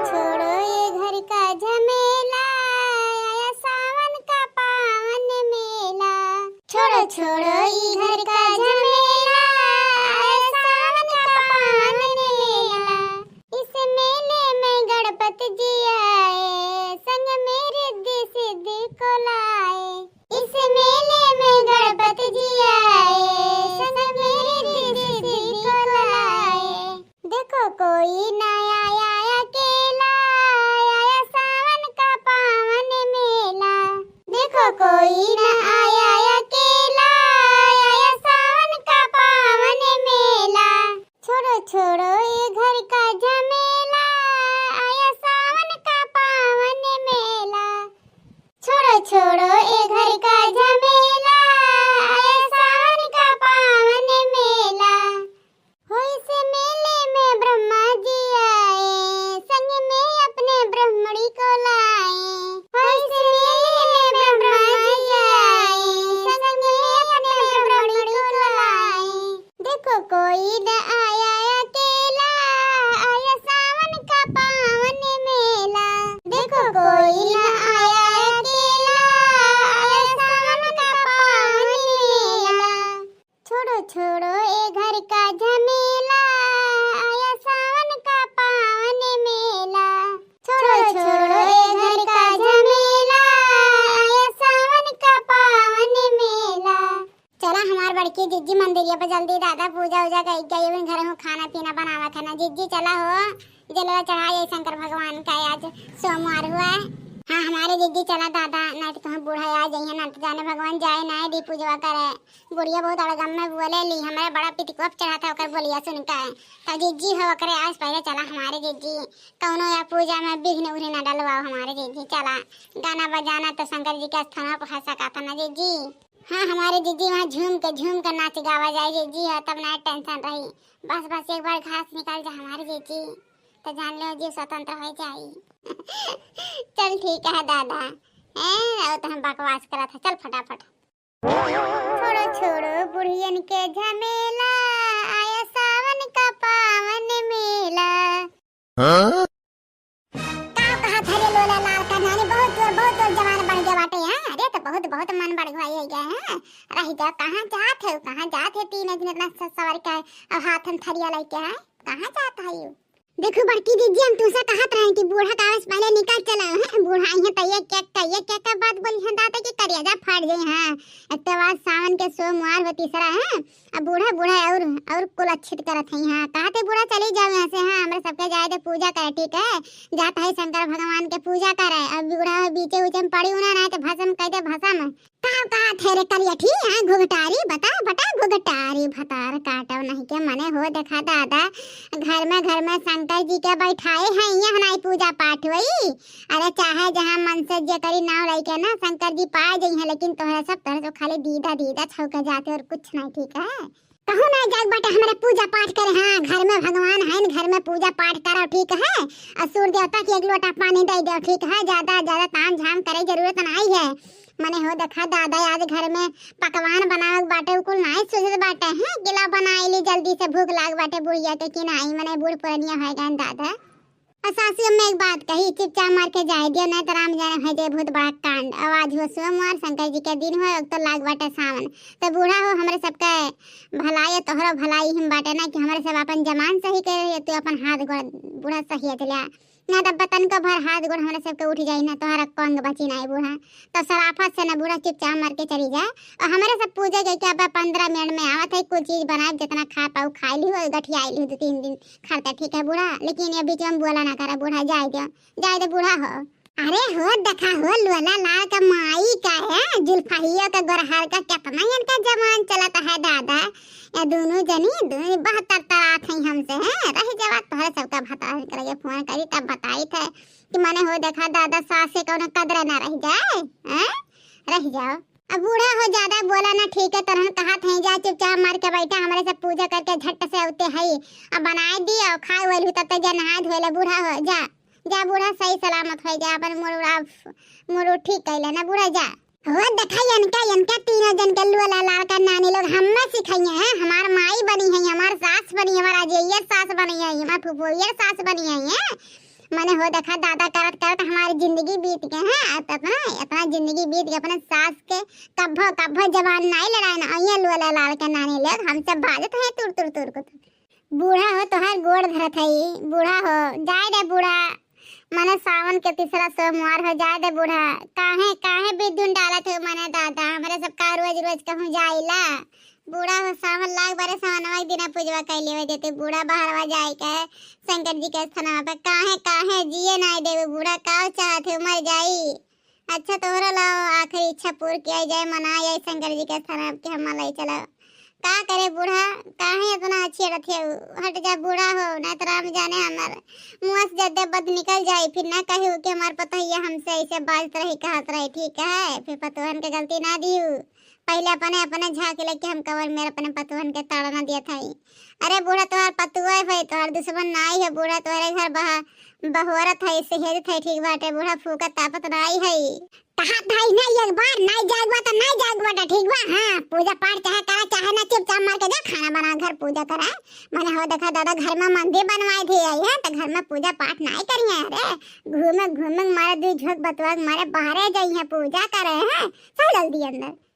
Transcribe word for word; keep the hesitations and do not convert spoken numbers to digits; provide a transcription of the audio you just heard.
छोड़ो ये घर का झमेला, आया सावन का पावन मेला। छोड़ो, छोड़ो ये घर का झमेला, आया सावन का पावन मेला। इस मेले में गणपति जी आए, संग में रिद्धि सिद्धि को लाए। इस मेले में गणपति जी आए, संग में रिद्धि सिद्धि को लाए। देखो कोई ना आया अकेला, आया सावन का पावन मेला। देखो कोई ना आया अकेला, आया सावन का पावन मेला। छोड़ो, छोड़ो ये घर का झमेला, आया सावन का पावन मेला। छोड़ो, छोड़ो ये घर का झमेला, आया सावन का पावन मेला। हो इस मेले में ब्रह्मा जी आए, संग में अपने ब्रह्मणी को लाए। हो इस मेले में ब्रह्मा जी आए, संग में अपने ब्रह्मणी को लाए। देखो कोई न आया अकेला, आया सावन का पावन मेला। देखो कोई न आया अकेला, आया सावन का पावन मेला। छोड़ो, छोड़ो ए घर का झमेला, आया सावन का पावन मेला। छोड़ो, छोड़ो ए घर का झमेला, आया सावन का पावन मेला। चला हमार बड़की जिज्जी मंदिरिया पे जल्दी दादा पूजा उजा कई के आई, घर में खाना पीना बनावा खाना। जिज्जी चला हो, जलवा चढ़ाई आई शंकर भगवान का, आज सोमवार हुआ है। हाँ हमारे जिज्जी चला दादा, नहीं तो तुम बूढ़ा आ जाइए ना, तो जाने भगवान जाए ना दी पूजवा करे। बुढ़िया बहुत अड़गम में बोले ली, हमारे बड़ा पितिकोप चढ़ा था ओकर बोलिया सुन के। तो जिज्जी हो ओकरे आज पहले चला हमारे जिज्जी, कौनो या पूजा में विघ्न उघ्न ना डलवाओ हमारे जिज्जी। चला गाना बजाना तो शंकर जी के स्थान पर हंसा का था ना जिज्जी। हाँ हमारे जिज्जी वहाँ झूम के झूम के नाच गावा जाए जिज्जी, हो तब ना टेंशन रही। बस बस एक बार घास निकाल जा हमारे जिज्जी, तो जान लो जी स्वतंत्र हो जाई। चल ठीक है दादा, ए और तो हम बकवास करत है, चल फटाफट। छोड़ो छोड़ो बुढ़ियन के झमेला, आया सावन का पावन मेला। हाँ? का कहा था रे लोला लाल का नानी, बहुत जोर बहुत जोर जवान बढ़ गया बाटे हैं। अरे तो बहुत बहुत मन बढ़ गया है। रह जा, कहाँ जात है, कहाँ जात है, तीन दिन इतना स- सवर के अब हाथ में थरिया लेके है, कहाँ जात है यू? देखो बड़की दीदी, हम तुमसे कहत रहे कि बूढ़ा का आवे से पहले निकल चला है। बूढ़ा आई है तो ये क्या क्या क्या क्या बात बोली है दादा कि करेजा फाट जाए। हाँ एक तो आज सावन के सोमवार हो तीसरा है, अब बूढ़ा बूढ़ा और और कुलच्छित करत है। हाँ कहते बूढ़ा चले जाओ यहाँ से, हाँ हमरे सबके जाए दे पूजा करे, ठीक है? जात है शंकर भगवान के पूजा करे। अब बूढ़ा बीचे उचे में पड़ी उन्हें ना तो भसम कह दे भसम। का कहा थे रे करियठी, हाँ घुघटारी बता बता घुघटारी भतार काटो नहीं के मने हो देखा दादा, घर में घर में शंकर जी के बैठाए हैं, यहाँ नहीं पूजा पाठ हुई। अरे चाहे जहाँ मन से जे करी नाव लेके ना शंकर जी पाए जाई हैं, लेकिन तोहरा सब तरह से खाली दीदा दीदा छौके जाते और कुछ नहीं, ठीक है? कहूँ ना जाए बाटे हमारे पूजा पाठ करे, हाँ घर में भगवान है, घर में पूजा पाठ करो, ठीक है? और सूर्य देवता के एक लोटा पानी दे दो, ठीक है? ज्यादा ज्यादा ताम झाम करे जरूरत नहीं है। मने हो देखा दादा, आज घर में पकवान बनावे के बाटे, उ कुल नाई सुझत बाटे हैं, गिला बनाई ली जल्दी से, भूख लाग बाटे बुढ़िया के कि नाई, मने बूढ़ पुरनिया हो गए दादा। और सासू अम्मा एक बात कही, चुपचाप मार के जाए दियो, नहीं तो राम जाने हो जाए बहुत बड़ा कांड। अब आज हो सोमवार, शंकर जी के दिन हो, एक तो लाग बाटे सावन, तो बूढ़ा हो हमरे सबके भलाई, तोहरो भलाई हम बाटे ना कि हमरे सब अपन जमान सही करे, तू अपन हाथ गोड़ बूढ़ा सही लिया। ना तब बतन का भर हाथ गोड़ हमरा सबके उठ जाई ना, तोहरा को अंग बची ना बूढ़ा। तो सराफत से ना बूढ़ा चुपचाप मर के चली जा। और हमरे सब पूजा के क्या बा, पंद्रह मिनट में आवत है, कुछ चीज बनाए, जितना खा पाऊ खाई ली हो, गठियाई ली दो तीन दिन खरता, ठीक है बूढ़ा, लेकिन ये बीच में बोला ना करा बूढ़ा, जाए दो, जाए दो बूढ़ा हो। अरे हो देखा हो लोला लाल का माई का है, जुल्फहिया का गोरहार का कितना इनका जमान चलत है दादा। ये दोनों जनी, दोनों बहत्तर तरात हैं हमसे, हैं? रह जावा तोहरे सबका भतार करके फोन करी तब बताई थे कि मने हो देखा दादा सास से कौनो कदर ना रह जाए, हैं? रह जाओ। अब बूढ़ा हो ज्यादा बोला ना, ठीक है? तोहन कहा थे जा चुपचाप मार के बैठा, हमरे सब पूजा करके झट से उते हई। अब बनाए दी और खाए वाली तब तक जा नहाए धोए ले बूढ़ा हो जा। जा बूढ़ा सही सलामत हो जा, अपन मुड़ उड़ा, मुड़ उड़ ठीक कैले ना बूढ़ा जा। हो देखा इनका, इनका तीनों जन के लोला लाल का नानी लोग हमें सिखाइए हैं, हमार माई बनी है, हमार सास बनी, हमार अजैयर सास बनी है, हमार फुफुइयर सास बनी है, हैं? मने हो देखा दादा करत करत हमारी जिंदगी बीत गए हैं। अत-, इतना, इतना जिंदगी बीत गए अपने सास के। कब्बो, कब्बो जबान नाई लड़ाए ना, अइया लुआ ललाल के नानी लोग, हम सब भाजत हैं तुर तुर तुर को। बूढ़ा हो तोहार गोड़ धरत है, बूढ़ा हो, जाए दे बूढ़ा। मने सावन के तीसरा सोमवार हो, जाए दे बूढ़ा। काहे, काहे बिदुन डालत हो मने दादा, हमरे सब का रोज रोज कहूँ जाइला। बूढ़ा हो, सावन लाग बारे सावनवा के दिना पूजवा कर लेवे देते, बूढ़ा बहरवा जाए के शंकर जी के स्थानवा पे। काहे, काहे जिए नाई देवे बूढ़ा, का चाहत हो मर जाई? अच्छा तोहरा लाओ आखिरी इच्छा पूर किया जाए, मना जाए शंकर जी के स्थानवा के हम ले चलो। का करे बूढ़ा, काहे इतना अच्छे रहते हो? हट जा बूढ़ा हो, नहीं तो राम जाने हमर मुँह से जद्दे बद निकल जाई, फिर ना कही कि हमार पतोहिया हमसे ऐसे बाजत रही, कहत रही, ठीक है? फिर पतोहन के गलती ना दियो, पहले अपने, अपने झाँक ले कि हम कवन मेर अपने पतोहन के ताड़ना दिया था। अरे बूढ़ा तोहार पतोह है, तोहार दुश्मन नाई है बूढ़ा, तोहरे घर बहा-, बहोरत है, सहेजत है, ठीक बाटे बूढ़ा, फूकत तापत नाई है। कहा था ना एक बार, नाई जाग बा तो नाई जाग बाटे, ठीक बा? हाँ, पूजा पाठ चाहे करा, चाहे ना, चुपचाप मार के जा, खाना बना, घर पूजा करा। मने हो देखा दादा, घर में मंदिर बनवाए थे आई है, तो घर में पूजा पाठ नाई करी है। अरे घूमे घूमे मारे दुई झोंक बतवा के मारे बाहरे जाई है, पूजा करे है, सब जल्दी अंदर।